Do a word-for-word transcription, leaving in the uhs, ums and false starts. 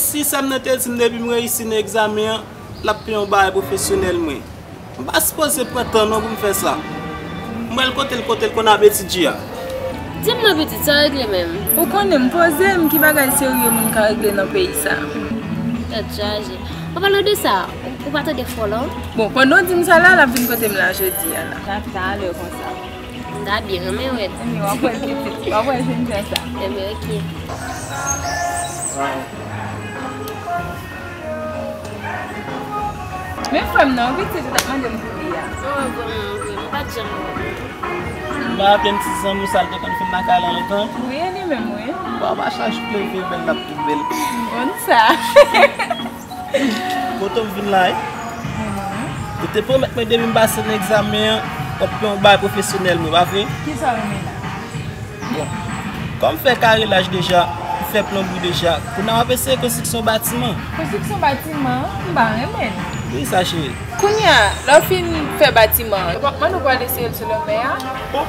Si sè m nan te di m depi m reyisi nan egzamen an, l ap peye yon bagay pwofesyonèl mwen. M pa sipoze pran tan non pou m fè sa. M pral kote l, kote l konn ap etidye a. Di m non pitit, sa regle menm. Ou konnen m poze m, ki bagay serye moun ka regle nan peyi sa. Tèt chaje. An palan de sa, ou, ou pa tande fò la? Bon, pandan w di m sa la, l ap vin kote m la jodi a la. Sa talè konsa. M ta byen renmen wè l. Ebyen, w ap wè l pitit. W ap wè l jèn jan sa. Ebyen, oke. Men frè m nan, pitit, ou t ap mande m pou li a. Oh, vrèman, vrèman, m pa t janm wè l. M pa raple m ti zanmi w sa l te konn fin lakay la lontan. Wi, e li menm, wi. Bon, pa chak jou k leve bèl, l ap tou bèl. M konn sa. Kote w vin la, wi? Ou te pwomèt mwen depi m pase nan egzamen an, w ap pran yon bagay pwofesyonèl mwen, pa vre? Kisa w renmen la? Bon, kòm m fè karelaj deja, m fè plonbri deja, kounye a w ap eseye konstriksyon batiman. Konstriksyon batiman? M pa renmen l. Poukisa, cheri? Kounye a, lè w fin fè batiman an, w ap mande w pral eseye l sou lanmè a? Bon,